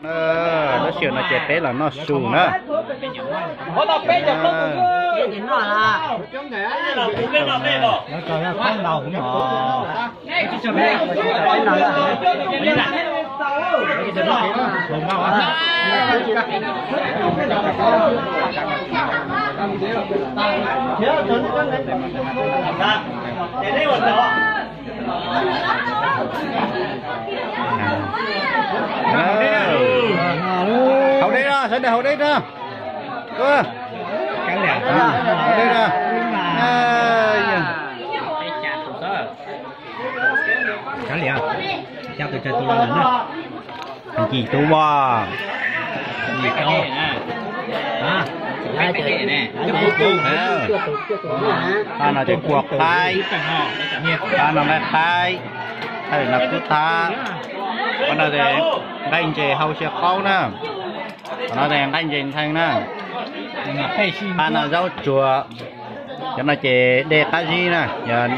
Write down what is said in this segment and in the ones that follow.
Tab sis no ces peb los noj su na. Hauv deb no, sawv daws hauv deb no. Hauv deb no. Yim tus as, no ces kua qaib, no nqaij qaib, no kub thab, no ces nqaij ntses hau xyaw qaub na, no ces nqaij ntses ntxhee na, no zaub tsuag, cov no ces dej qab zib na, yog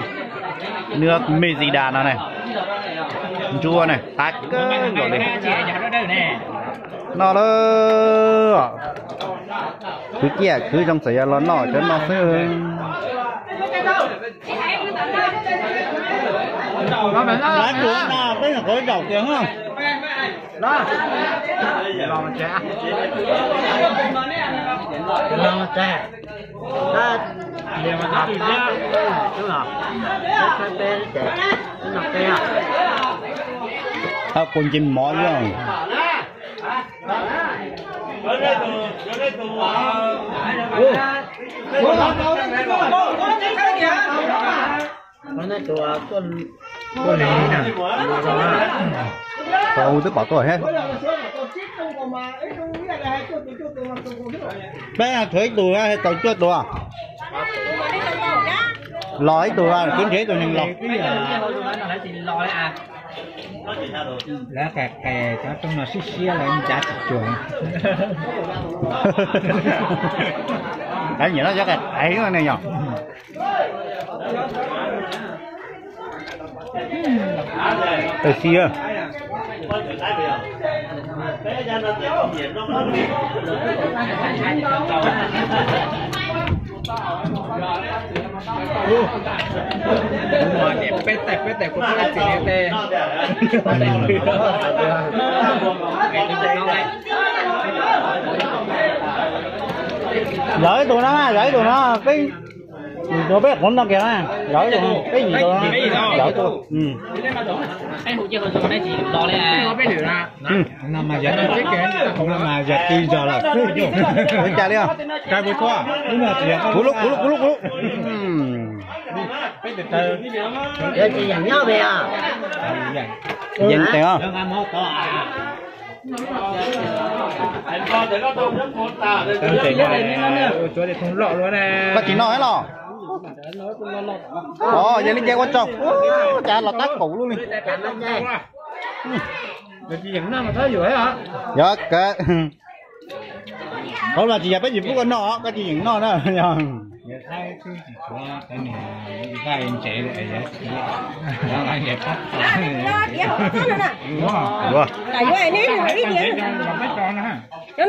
nws me zi das no ne, ntsuab ne, qab kawg nkaus li. Noj lawm, khwv ciaj khwv zoo txawm yog los noj cov no xwb. Peb nyuam qhuav zaum kiag. Thab kua nce mov zoo. Tau twb pom tuaj thiab. Peb thuav ib tug tau cuaj tus. Los ib tug, kwv nrhiav ib tug neeg los. Lawv qes qes cov rooj no siab siab lawv ncav tsis cuag. Nyiam no cov qes qes ne yog. Xi, peb tais peb tais kuv peb txiv te. Zawv ib tug no, zawv ib tug no, peb, peb qhov no kiag, zawv ib tug, peb yim tus, zawv ib tug. Mas yog tij zog lawm. Ua cas li os? Kuv lub, kuv lub, kuv lub, kuv lub. Yeej tes os. Koj tsis noj thiab los? Os, yog li ces ua tsaug. Cas los tab kaum lub li. Yog kawg. Qhov los tsis yog peb tsis pub koj noj, koj tsis yeem noj na. Ua.